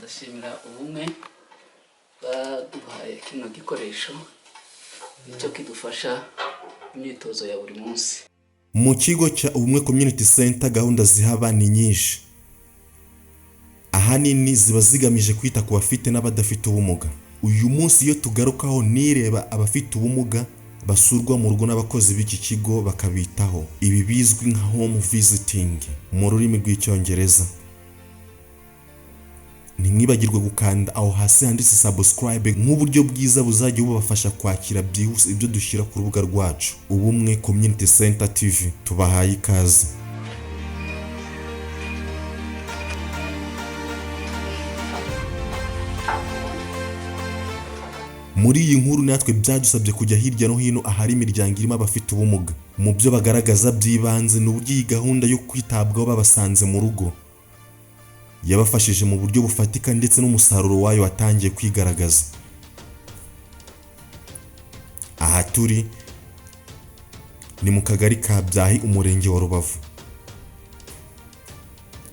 Ndashimira Ubumwe baduhaye kino gikoresho, nicyo kidufasha imyitozo ya buri munsi. Mu kigo cya Ubumwe Community Center gahunda zihaba ni nyinshi, ahanini ziba zigamije kwita ku bafite n'abadafite ubumuga. Uyu munsi iyo tugarukaho nireba abafite ubumuga basurwa mu rugo n'abakozi b'iki kigo bakabitaho. Ibi bizwi nka home visiting mu rurimi rw'Icyongereza. Ntimwibagirwe gukanda aho hasi handitse subscribe nk'uburyo bwiza buzajya bubafasha kwakira byihuse ibyo dushyira ku rubuga rwacu, Ubumwe Community Center TV. Tubahaye ikaze. Muri iyi nkuru natwe byadusabye kujya hirya no hino ahari imiryango irimo abafite ubumuga. Mu byo bagaragaza by'ibanze ni uburyo iyi gahunda yo kwitabwaho babasanze mu rugo yabafashije mu buryo bufatika, ndetse n'umusaruro wayo watangiye kwigaragaza. Aha turi ni mu kagari ka Byahi, umurenge wa Rubavu.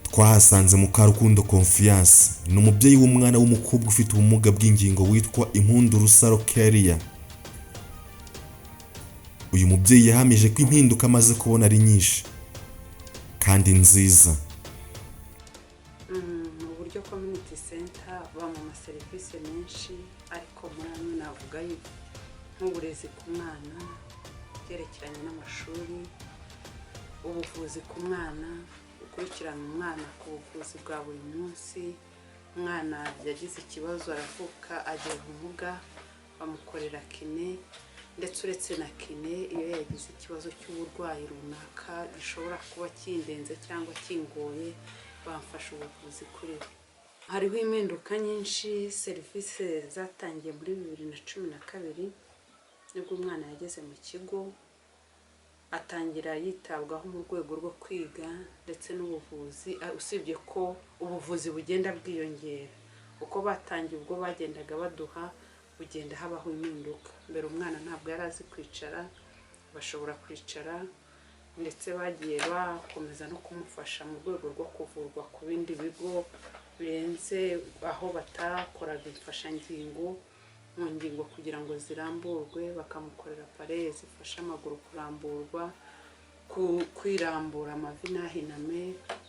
Twahasanze Mukarukundo Confiance, ni umubyeyi w'umwana w'umukobwa ufite ubumuga bw'ingingo witwa Impundu Rusaro Keria. Uyu mubyeyi yahamije ko impinduka amaze kubona ari nyinshi kandi nziza. Mu buryo community center bampa amaserivisi menshi, ariko muri amwe navuga nk'uburezi ku mwana, byerekeranye n'amashuri, ubuvuzi ku mwana, gukurikirana umwana ku buvuzi bwa buri munsi. Umwana yagize ikibazo, aravuka agira ubumuga, bamukorera kiné. Ndetse uretse na kiné, iyo yagize ikibazo cy'uburwayi runaka gishobora kuba kindenze cyangwa kingoye, bamfasha ubuvuzi kuri we. Hariho impinduka nyinshi. Serivisi zatangiye muri 2012, nibwo umwana yageze mu kigo, atangira yitabwaho mu rwego rwo kwiga ndetse n'ubuvuzi. Usibye ko ubuvuzi bugenda bwiyongera uko batangiye, ubwo bagendaga baduha, bugenda habaho impinduka. Mbere umwana ntabwo yari azi kwicara, bashobora kwicara, ndetse bagiye bakomeza no kumufasha mu rwego rwo kuvurwa ku bindi bigo birenze aho batakoraga imfashangingo mu ngingo kugira ngo ziramburwe, bakamukorera appareil zifasha amaguru kuramburwa, kwirambura, amavi ntahiname.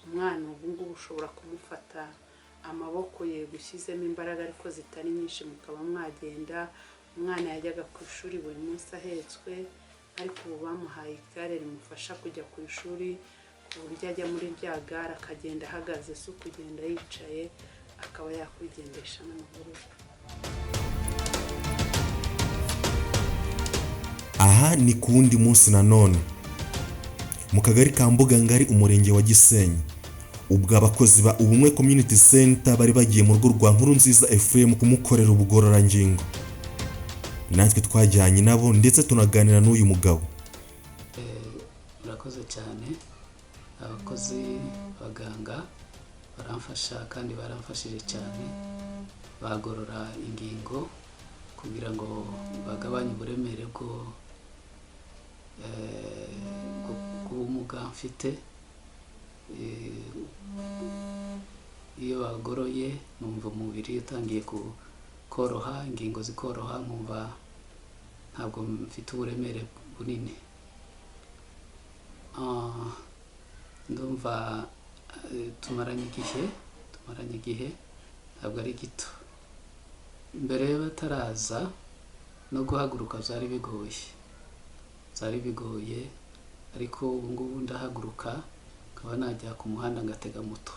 Umwana ubu ngubu ushobora kumufata amaboko, yego ushyizemo imbaraga ariko zitari nyinshi, mukaba mwagenda. Umwana yajyaga ku ishuri buri munsi ahetswe, ariko ubu bamuhaye igare rimufasha kujya ku ishuri, ku buryo ajya muri rya gare akagenda ahagaze, si ukugenda yicaye, akaba yakwigendesha n'amaguru ye. Aha ni ku wundi munsi nanone, mu kagari ka Mbugangari, umurenge wa Gisenyi, ubwo abakozi ba Ubumwe Community Center bari bagiye mu rugo rwa Nkurunziza Ephraim kumukorera ubugororangingo. Natwe twajyanye nabo, ndetse tunaganira n'uyu mugabo. Murakoze cyane. Abakozi, abaganga baramfasha kandi baramfashije cyane, bagorora ingingo kugira ngo bagabanye uburemere bw'ubumuga mfite. Iyo bagoroye numva umubiri utangiye koroha, ingingo zikoroha, nkumva ntabwo mfite uburemere bunini. Ndumva tumaranye igihe ntabwo ari gito. Mbere bataraza no guhaguruka byari bigoye, byari bigoye, ariko ubu ngubu ndahaguruka nkaba najya ku muhanda ngatega moto.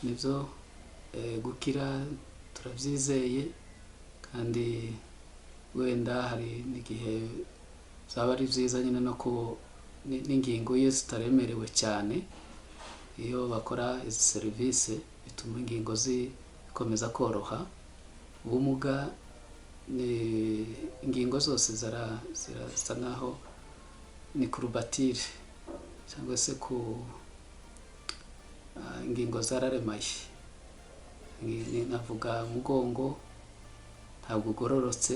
Nibyo, gukira turabyizeye, kandi wenda hari n'igihe byaba ari byiza nyine no ku n'ingingo iyo zitaremerewe cyane. Iyo bakora izi serivisi bituma ingingo zikomeza koroha. Ubumuga ni ingingo zose zirasa nkaho ni courbature cyangwa se ku ingingo zararemaye. Navuga umugongo ntabwo ugororotse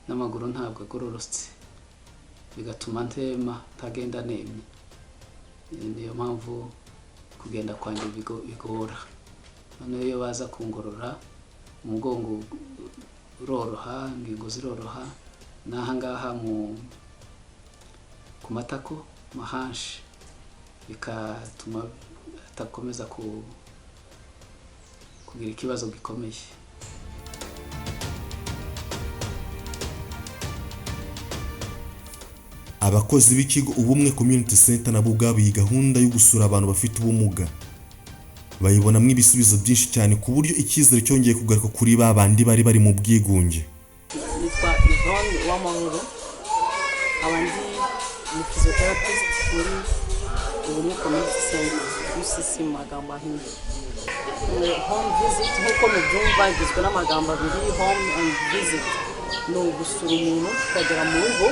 n'amaguru ntabwo agororotse, bigatuma ntema, ntagenda nemye. Niyo mpamvu kugenda kwanjye bigora. Noneho iyo baza kungorora, umugongo uroroha, ingingo ziroroha, n'aha ngaha mu ku matako, ma hanches, bikatuma atakomeza kugira ikibazo gikomeye. Abakozi b'ikigo Ubumwe Community Center nabo ubwabo iyi gahunda yo gusura abantu bafite ubumuga bayibonamo ibisubizo byinshi cyane, ku buryo icyizere cyongeye kugaruka kuri ba bandi bari bari mu bwigunge. Nitwa Yvonne Uwamahoro, nkaba ndi umu physiotherapist muri Ubumwe Community Center, UCC mu magambo ahinnye. Home visit, nk'uko mubyumva, igizwe n'amagambo abiri, home and visit. Ni ugusura umuntu tukagera mu rugo,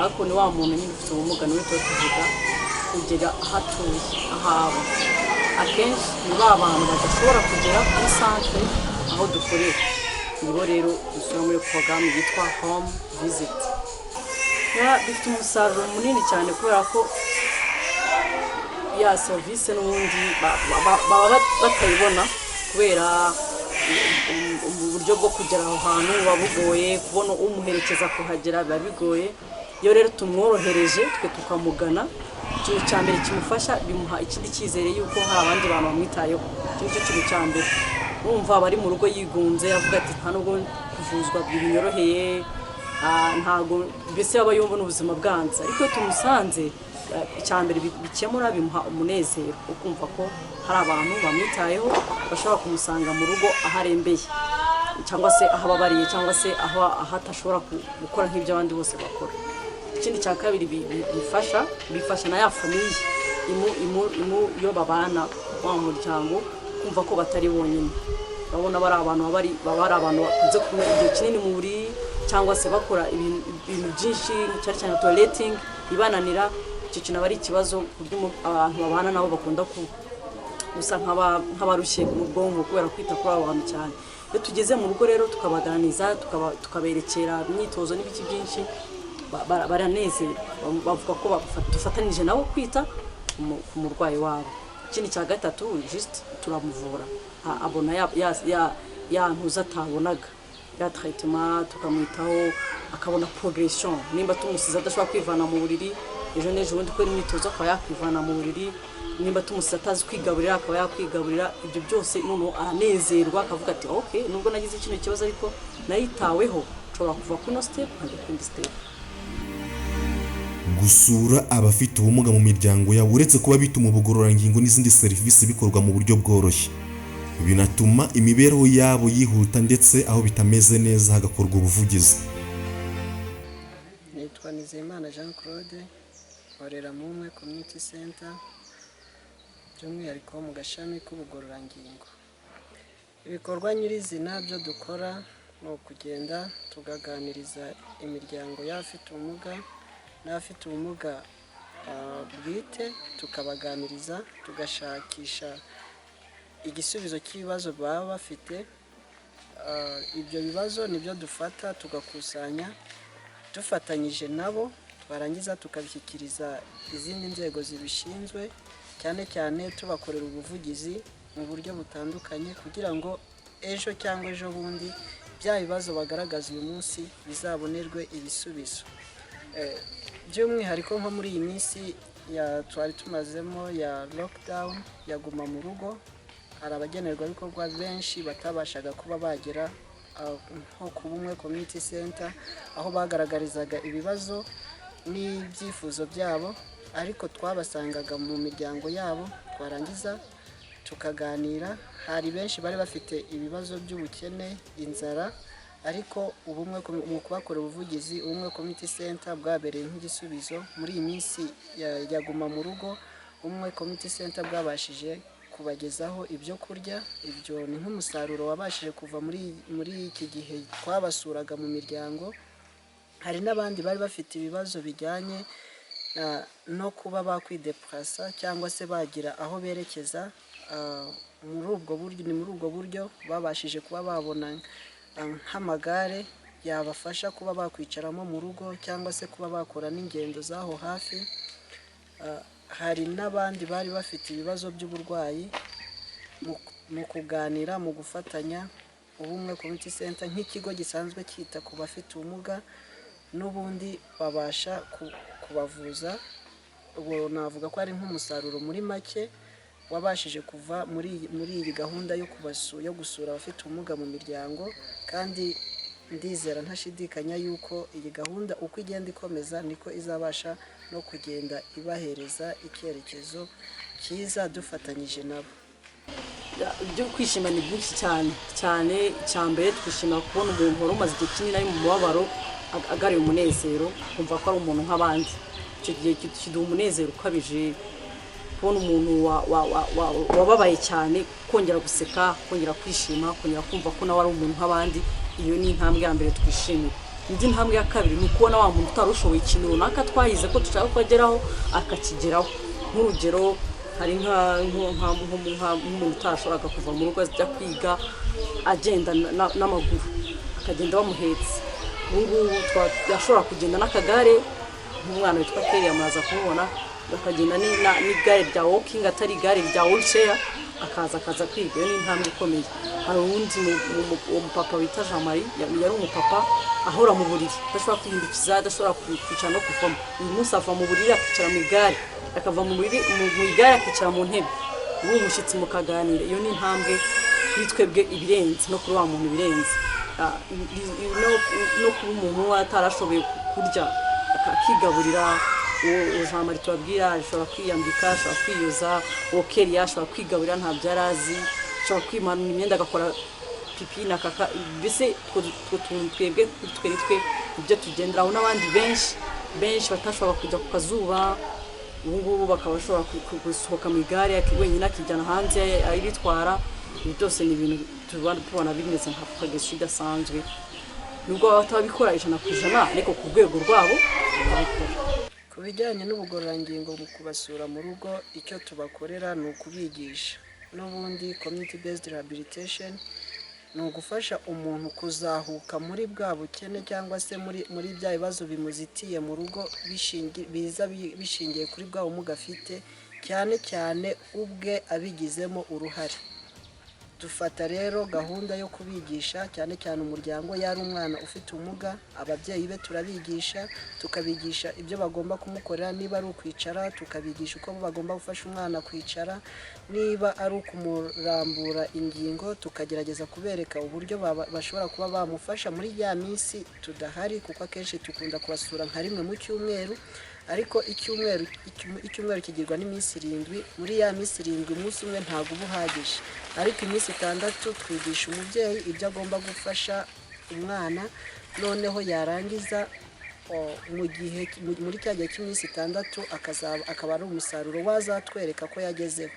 ariko ni wa muntu nyine ufite ubumuga niwe tuba tuvuga, kugera aho atuye, aho aba. Akenshi ni ba bantu badashobora kugera kuri centre aho dukorera, nibo rero dusura muri porogaramu yitwa home visit. Bifite umusaruro munini cyane, kubera ko ya serivisi n'ubundi baba batayibona kubera uburyo bwo kugera aho hantu buba bugoye, kubona umuherekeza kuhagera biba bigoye. Iyo rero tumworohereje twe tukamugana, ikintu cya mbere kimufasha, bimuha ikindi cyizere yuko hari abandi bantu bamwitayeho. Icyo nicyo kintu cya mbere. Wumva aba ari mu rugo yigunze, avuga ati: "Nta nubwo kuvuzwa binyoroheye, ntabwo mbese." Aba yumva n'ubuzima bwanze. Ariko iyo tumusanze, icya mbere bikemura, bimuha umunezero wo kumva ko hari abantu bamwitayeho, bashobora kumusanga mu rugo aho arembeye, cyangwa se aho ababariye, cyangwa se aho atashobora gukora nk'ibyo abandi bose bakora. Ikindi cya kabiri bifasha na ya famille imu iyo babana, wa muryango, kumva ko batari bonyine. Urabona bari abantu baba ari abantu bakunze kumara igihe kinini mu buriri, cyangwa se bakora ibintu byinshi, cyane cyane toileting ibananira. Icyo kintu aba ari ikibazo ku buryo abantu babana nabo bakunda gusa nk'abarushye mu bwonko kubera kwita kuri abo bantu cyane. Iyo tugeze mu rugo rero tukabaganiriza, tukaberekera imyitozo n'ibiki byinshi, baranezerwa, bavuga ko dufatanije nabo kwita ku murwayi wabo. Ikindi cya gatatu, just turamuvura, abona ya ntuza atabonaga, ya traitement, tukamwitaho akabona progression. Nimba tumusize adashobora kwivana mu buriri, ejo n'ejo bundi kubera imyitozo akaba yakwivana mu buriri. Nimba tumusize atazi kwigaburira, akaba yakwigaburira. Ibyo byose noneho aranezerwa, akavuga ati: "Ok, nubwo nagize kino kibazo, ariko naritaweho, nshobora kuva kuri ino step nkajya ku yindi step." Gusura abafite ubumuga mu miryango yabo, uretse kuba bituma ubugororangingo n'izindi serivisi bikorwa mu buryo bworoshye, binatuma imibereho yabo yihuta, ndetse aho bitameze neza hagakorwa ubuvugizi. Nitwa Nizeyimana Jean Claude, nkorera mu Bumwe Community Center, by'umwihariko mu gashami k'ubugororangingo. Ibikorwa nyirizina byo dukora ni ukugenda tukaganiriza imiryango y'abafite ubumuga n'abafite ubumuga bwite, tukabaganiriza, tugashakisha igisubizo cy'ibibazo baba bafite. Ibyo bibazo nibyo dufata tugakusanya dufatanyije nabo, twarangiza tukabishyikiriza izindi nzego zibishinzwe, cyane cyane tubakorera ubuvugizi mu buryo butandukanye, kugira ngo ejo cyangwa ejo bundi bya bibazo bagaragaza uyu munsi bizabonerwe ibisubizo. By'umwihariko nko muri iyi minsi ya twari tumazemo ya lockdown, ya guma mu rugo, hari abagenerwabikorwa benshi batabashaga kuba bagera nko ku Bumwe Community Center, aho bagaragarizaga ibibazo n'ibyifuzo byabo, ariko twabasangaga mu miryango yabo, twarangiza tukaganira. Hari benshi bari bafite ibibazo by'ubukene, inzara, ariko Ubumwe mu kubakorera ubuvugizi, Ubumwe Community Center bwabereye nk'igisubizo muri iyi minsi ya guma mu rugo. Ubumwe Community Center bwabashije kubagezaho ibyo kurya. Ibyo ni nk'umusaruro wabashije kuva muri iki gihe twabasuraga mu miryango. Hari n'abandi bari bafite ibibazo bijyanye no kuba bakwidepurasa cyangwa se bagira aho berekeza. Muri ubwo buryo, ni muri ubwo buryo babashije kuba babona nk'amagare yabafasha kuba bakwicaramo mu rugo, cyangwa se kuba bakora n'ingendo z'aho hafi. Hari n'abandi bari bafite ibibazo by'uburwayi. Mu kuganira, mu gufatanya, Ubumwe Community Center nk'ikigo gisanzwe cyita ku bafite ubumuga, n'ubundi babasha kubavuza. Ubwo navuga ko ari nk'umusaruro muri make wabashije kuva muri iyi gahunda yo gusura abafite ubumuga mu miryango. Kandi ndizera ntashidikanya yuko iyi gahunda uko igenda ikomeza niko izabasha no kugenda ibahereza icyerekezo cyiza dufatanyije nabo. Ibyo kwishima ni byinshi cyane cyane. Icya mbere, twishimira kubona umuntu wari umaze igihe kinini ari mu mubabaro agaruye umunezero, kumva ko ari umuntu nk'abandi. Icyo gihe kiduha umunezero ukabije, kubona umuntu wababaye cyane kongera guseka, kongera kwishima, kongera kumva ko nawe ari umuntu nk'abandi. Iyo ni intambwe ya mbere twishimira. Indi ntambwe ya kabiri ni ukubona wa muntu utari ushoboye ikintu runaka twahize ko dushaka ko ageraho, akakigeraho. Nk'urugero, hari nk'umuntu utarashoboraga kuva mu rugo ajya kwiga agenda n'amaguru, akagenda bamuhetse. Ubu ngubu yashobora kugenda n'akagare, nk'umwana witwa Keria, muraza kumubona, akagenda n'igare rya walking, atari igare rya wheelchair, akaza kwiga. Iyo ni intambwe ikomeye. Hari uwundi uwo mupapa bita Jean Marie, yari umupapa ahora mu buriri, adashobora kwihindukiza, adashobora kwicara no kuvamo. Uyu munsi ava mu buriri akicara mu igare, akava mu buriri mu igare akicara mu ntebe, ubu umushyitsi mukaganira. Iyo ni intambwe kuri twebwe ibirenze, no kuri wa muntu ibirenze. No kuba umuntu atarashoboye kurya akigaburira, uwo Jean Marie tubabwira ashobora kwiyambika, ashobora kwiyoza. Uwo Keria ashobora kwigaburira, ntabyo yari azi, ashobora kwimanura imyenda, agakora pipi na kaka. Mbese utwo tuntu twebwe kuri twe ni twe ibyo tugenderaho, n'abandi benshi benshi batashobora kujya ku kazuba, ubu ngubu bakaba bashobora gusohoka mu igare wenyine, akijyana hanze aritwara. Ibi byose ni ibintu tuba tubona bimeze nka progression idasanzwe, nubwo baba batabikora 100%, ariko ku rwego rwabo barabikora. Ku bijyanye n'ubugororangingo, mu kubasura mu rugo icyo tubakorera ni ukubigisha. N'ubundi community based rehabilitation ni ugufasha umuntu kuzahuka muri bwa bukene cyangwa se muri bya bibazo bimuzitiye mu rugo, biza bishingiye kuri bwa bumuga afite, cyane cyane ubwe abigizemo uruhare. Dufata rero gahunda yo kubigisha cyane cyane umuryango. Yari umwana ufite ubumuga, ababyeyi be turabigisha, tukabigisha ibyo bagomba kumukorera. Niba ari ukwicara, tukabigisha uko bagomba gufasha umwana kwicara. Niba ari ukumurambura ingingo, tukagerageza kubereka uburyo bashobora kuba bamufasha muri ya minsi tudahari, kuko akenshi dukunda kubasura nka rimwe mu cyumweru. Ariko icyumweru kigirwa n'iminsi 7. Muri ya minsi 7, umunsi umwe ntabwo uba uhagije, ariko iminsi 6 twigisha umubyeyi ibyo agomba gufasha umwana. Noneho yarangiza mu gihe muri cya gihe cy'iminsi 6, akazaba akaba ari umusaruro wazatwereka ko yagezeho.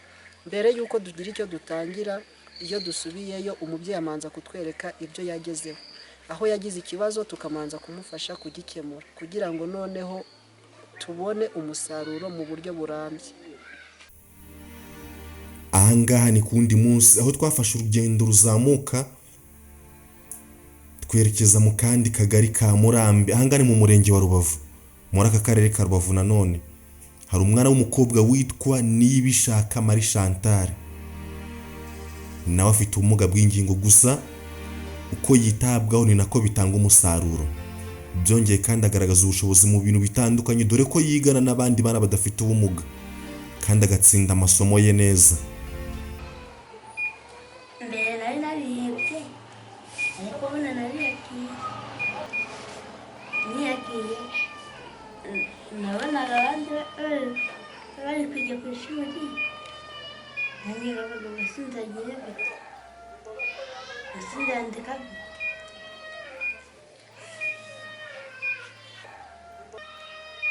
Mbere y'uko tugira icyo dutangira, iyo dusubiyeyo, umubyeyi amanza kutwereka ibyo yagezeho, aho yagize ikibazo tukamanza kumufasha kugikemura, kugira ngo noneho tubone umusaruro mu buryo burambye. Ahangaha ni ku wundi munsi aho twafashe urugendo ruzamuka twerekeza mu kandi kagari ka Murambi. Ahangaha ni mu murenge wa Rubavu, muri aka karere ka Rubavu. Nanone hari umwana w'umukobwa witwa Nibishaka Marie Chantal, nawe afite ubumuga bw'ingingo. Gusa uko yitabwaho ni nako bitanga umusaruro. Byongeye kandi agaragaza ubushobozi mu bintu bitandukanye, dore ko yigana n'abandi bana badafite ubumuga kandi agatsinda amasomo ye neza. Mbere nari narihebye, ariko ubu nariyakiye. Niyakiye, nabonaga abandi bari kujya ku ishuri, nanjye nkavuga ngo sinzagire gute, ese nzandika gute?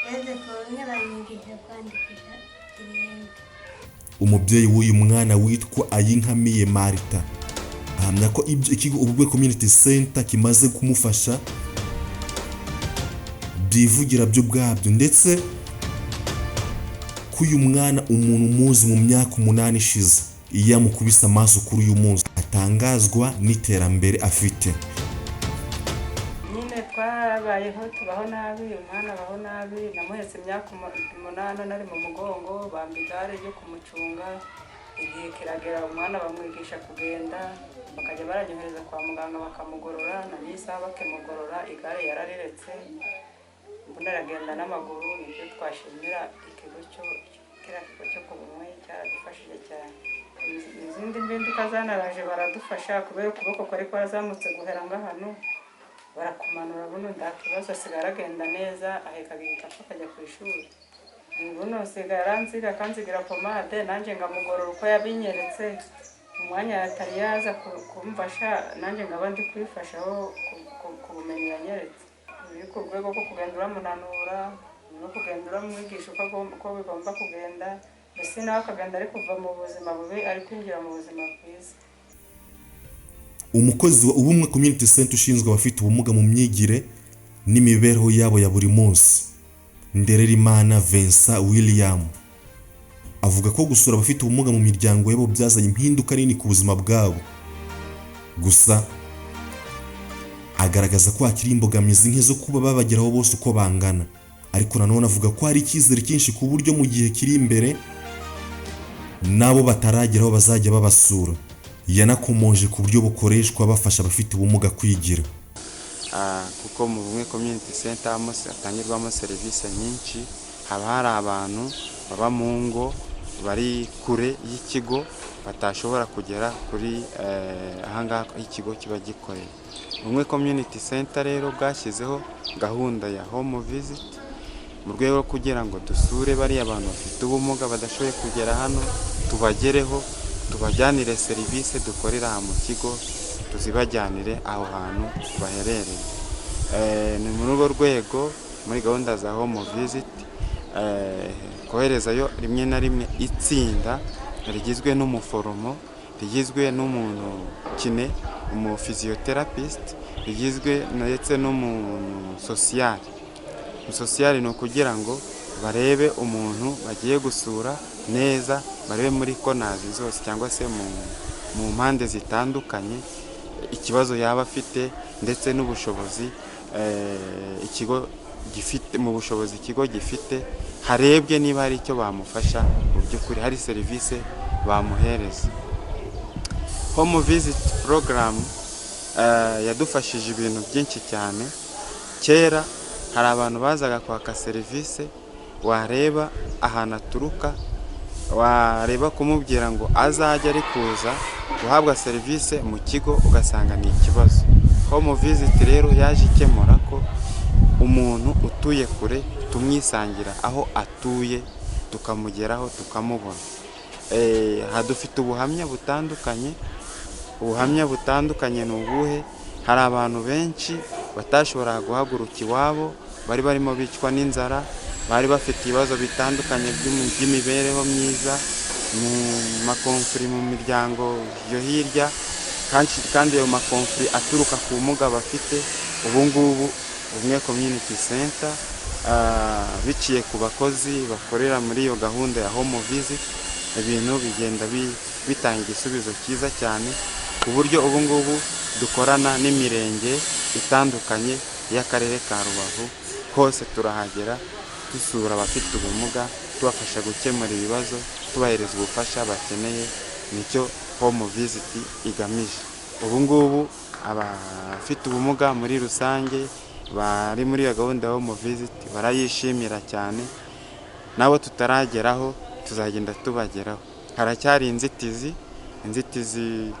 Yaje kubona banyigisha kwandikisha ibirenge. Umubyeyi w'uyu mwana witwa Ayinkamiye Marita ahamya ko ibyo ikigo Ubumwe Community Center kimaze kumufasha byivugira byo ubwabyo, ndetse ko uyu mwana umuntu umuzi mu myaka 8 ishize, iyo amukubise amaso kuri uyu munsi atangazwa n'iterambere afite. Nyine twarabayeho, tubaho nabi, umwana abaho nabi. Namuhetse imyaka 8 nari mu mugongo, bamba igare ryo kumucunga. Igihe kiragera, umwana bamwigisha kugenda, bakajya baranyohereza kwa muganga bakamugorora, na n'isaha bakimugorora, igare yarariretse, mbona aragenda n'amaguru. Nibyo twashimira ikigo cyo, kiriya kigo cyo ku Bumwe cyaradufashije cyane. Izindi mpinduka zanaraje, baradufasha kubera ukuboko kwari kwarazamutse guhera ngahano, barakumanura. Buno nta kibazo, asigaye aragenda neza, ahekaga igikapu akajya ku ishuri. Buno asigaye aranziga, akanzigira pomade, nanjye ngamugorora uko yabinyeretse. Umwanya yatari yaza kumfasha, nanjye ngaba ndi kwifashaho ku bumenyi yanyeretse. Biri ku rwego rwo kugenda uramunanura no kugenda uramwigisha uko bigomba kugenda, mbese nawe akagenda ari kuva mu buzima bubi ari kwinjira mu buzima bwiza. Umukozi wa Ubumwe Community Center ushinzwe abafite ubumuga mu myigire n'imibereho yabo ya buri munsi, Ndererimana Vincent William, avuga ko gusura abafite ubumuga mu miryango yabo byazanye impinduka nini ku buzima bwabo. Gusa agaragaza ko hakiri imbogamizi nke zo kuba babageraho bose uko bangana, ariko nanone avuga ko hari icyizere cyinshi ku buryo mu gihe kiri imbere nabo batarageraho bazajya babasura. Yanakomoje ku buryo bukoreshwa bafasha abafite ubumuga kwigira. Kuko mu Bumwe Community Center hatangirwamo serivisi nyinshi, haba hari abantu baba mu ngo bari kure y'ikigo, batashobora kugera kuri ahangaha ikigo kiba gikorera. Ubumwe Community Center rero bwashyizeho gahunda ya home visit mu rwego rwo kugira ngo dusure bariya bantu bafite ubumuga badashoboye kugera hano, tubagereho, tubajyanire serivisi dukorera aha mu kigo, tuzibajyanire aho hantu baherereye. Ni muri urwo rwego, muri gahunda za home visit, koherezayo rimwe na rimwe itsinda rigizwe n'umuforomo, rigizwe n'umuntu kiné, umu physiotherapist, rigizwe ndetse n'umuntu social. Social ni ukugira ngo barebe umuntu bagiye gusura neza, barebe muri corners zose cyangwa se mu mpande zitandukanye ikibazo yaba afite, ndetse n'ubushobozi ikigo gifite. Mu bushobozi ikigo gifite, harebwe niba hari icyo bamufasha, mu by'ukuri hari serivisi bamuhereza. Home visit program yadufashije ibintu byinshi cyane. Kera hari abantu bazaga kwaka serivisi, wareba ahantu aturuka, wareba kumubwira ngo azajye ari kuza guhabwa serivisi mu kigo, ugasanga ni ikibazo. Home visit rero yaje ikemura ko umuntu utuye kure tumwisangira aho atuye, tukamugeraho, tukamubona. Aha dufite ubuhamya butandukanye. Ubuhamya butandukanye ni ubuhe? Hari abantu benshi batashoboraga guhaguruka iwabo, bari barimo bicwa n'inzara, bari bafite ibibazo bitandukanye by'imibereho myiza, mu ma conflits mu miryango yo hirya, kandi ayo ma conflits aturuka ku bumuga bafite. Ubu ngubu Ubumwe Community Center, biciye ku bakozi bakorera muri iyo gahunda ya home visit, ibintu bigenda bitanga igisubizo cyiza cyane, ku buryo ubu ngubu dukorana n'imirenge itandukanye y'akarere ka Rubavu. Hose turahagera, dusura abafite ubumuga, tubafasha gukemura ibibazo, tubahereza ubufasha bakeneye. Nicyo home visit igamije. Ubu ngubu abafite ubumuga muri rusange bari muri iyo gahunda ya home visit barayishimira cyane. Nabo tutarageraho tuzagenda tubageraho. Haracyari inzitizi. Inzitizi,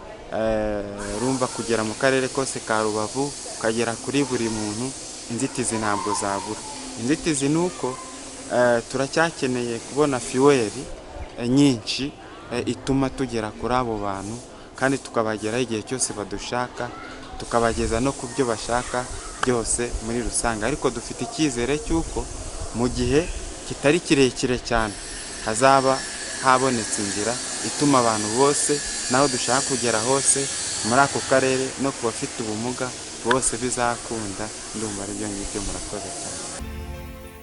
urumva kugera mu karere kose ka Rubavu, ukagera kuri buri muntu, inzitizi ntabwo zabura. Inzitizi ni uko turacyakeneye kubona fuel nyinshi ituma tugera kuri abo bantu, kandi tukabageraho igihe cyose badushaka, tukabageza no ku byo bashaka byose muri rusange. Ariko dufite icyizere cy'uko mu gihe kitari kirekire cyane hazaba habonetse inzira ituma abantu bose n'aho dushaka kugera hose muri ako karere, no ku bafite ubumuga bose bizakunda. Ndumva aribyo ngibyo, murakoze cyane.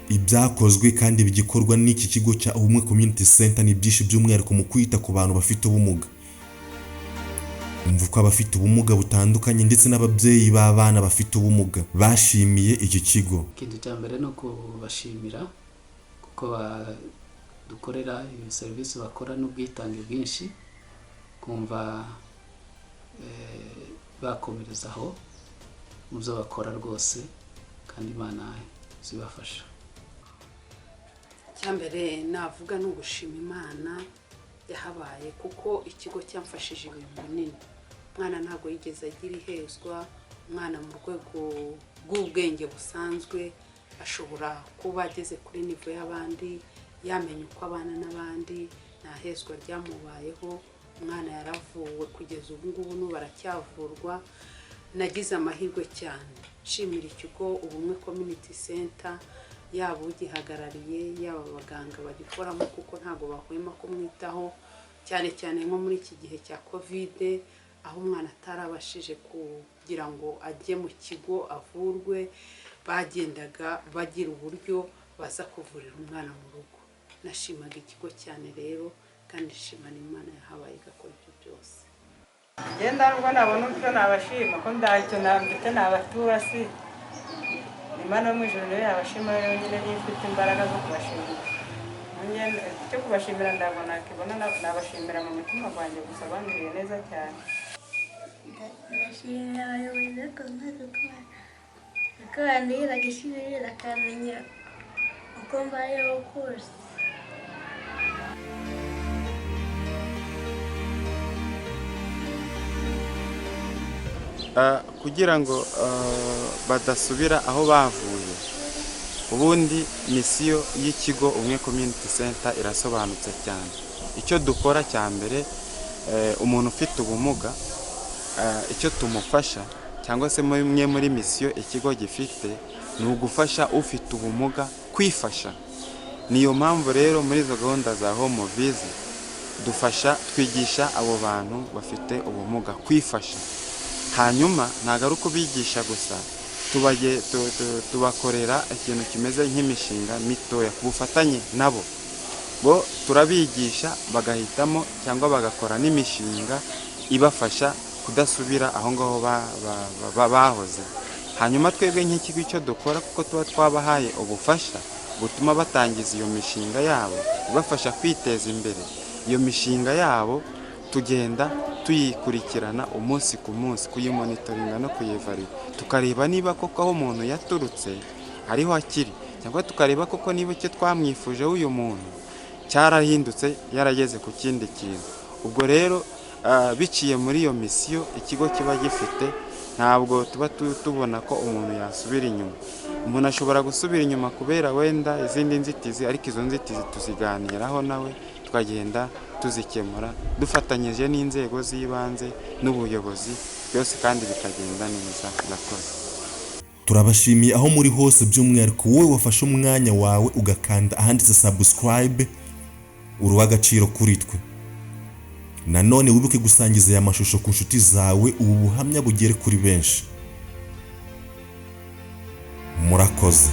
Ibyakozwe kandi bigikorwa n'iki kigo cya Ubumwe Community Center ni byinshi, by'umwihariko mu kwita ku bantu bafite ubumuga. Umva uko abafite ubumuga butandukanye ndetse n'ababyeyi b'abana bafite ubumuga bashimiye iki kigo. Ikintu cya mbere ni ukubashimira kuko badukorera serivisi, bakora n'ubwitange bwinshi. Kumva bakomereza aho mu byo bakora rwose, kandi Imana zibafasha. Icyambere navuga ni ugushima Imana yahabaye, kuko ikigo cyamfashije ibintu binini. Umwana ntabwo yigeze agira ihezwa. Umwana mu rwego rw'ubwenge busanzwe ashobora kuba ageze kuri niveau y'abandi, yamenya uko abana n'abandi, nta hezwa ryamubayeho. Umwana yaravuwe, kugeza ubu ngubu n'ubu aracyavurwa. Nagize amahirwe cyane, nshimira ikigo Ubumwe Community Center, yaba ugihagarariye, yaba abaganga bagikoramo, kuko ntabwo bahwema kumwitaho, cyane cyane nko muri iki gihe cya Covid, aho umwana atarabashije kugira ngo ajye mu kigo avurwe, bagendaga bagira uburyo baza kuvurira umwana mu rugo. Nashimaga ikigo cyane rero, kandi nshima n'Imana yahabaye igakora ibyo byose. Ngenda nubwo nabona uburyo nabashima, ko ntacyo mfite nabatura, si Imana yo mu ijuru niyo yabashima yonyine, niyo ifite imbaraga zo kubashimira. Icyo kubashimira ntabwo nakibona, nabashimira mu mutima wanjye gusa, bangiriye neza cyane. Ndashimira abayobozi kuko bandihiraga ishuri, bakamenya uko mbayeho kose. Kugira ngo badasubira aho bavuye, ubundi mission y'ikigo Ubumwe Community Center irasobanutse cyane. Icyo dukora cya mbere, umuntu ufite ubumuga, icyo tumufasha cyangwa se imwe muri mission ikigo gifite ni ugufasha ufite ubumuga kwifasha. Niyo mpamvu rero muri izo gahunda za home visit dufasha, twigisha abo bantu bafite ubumuga kwifasha. Hanyuma ntabwo ari ukubigisha gusa, tubakorera ikintu kimeze nk'imishinga mitoya ku bufatanye nabo. Bo turabigisha bagahitamo cyangwa bagakora n'imishinga ibafasha kudasubira aho ngaho bahoze. Hanyuma twebwe nk'ikigo icyo dukora, kuko tuba twabahaye ubufasha butuma batangiza iyo mishinga yabo ibafasha kwiteza imbere, iyo mishinga yabo tugenda tuyikurikirana umunsi ku munsi, kuyimonitoringa no kuyevaluwa, tukareba niba koko aho umuntu yaturutse ariho akiri, cyangwa tukareba koko niba icyo twamwifujeho uyu muntu cyarahindutse, yarageze ku kindi kintu. Ubwo rero biciye muri iyo mission ikigo kiba gifite, ntabwo tuba tubona ko umuntu yasubira inyuma. Umuntu ashobora gusubira inyuma kubera wenda izindi nzitizi, ariko izo nzitizi tuziganiraho nawe, tukagenda tuzikemura dufatanyije n'inzego z'ibanze n'ubuyobozi byose, kandi bikagenda neza. Murakoze. Turabashimiye aho muri hose, by'umwihariko wowe wafashe umwanya wawe ugakanda ahanditse subscribe, uri uw'agaciro kuri twe. Nanone wibuke gusangiza aya mashusho ku nshuti zawe, ubu buhamya bugere kuri benshi. Murakoze.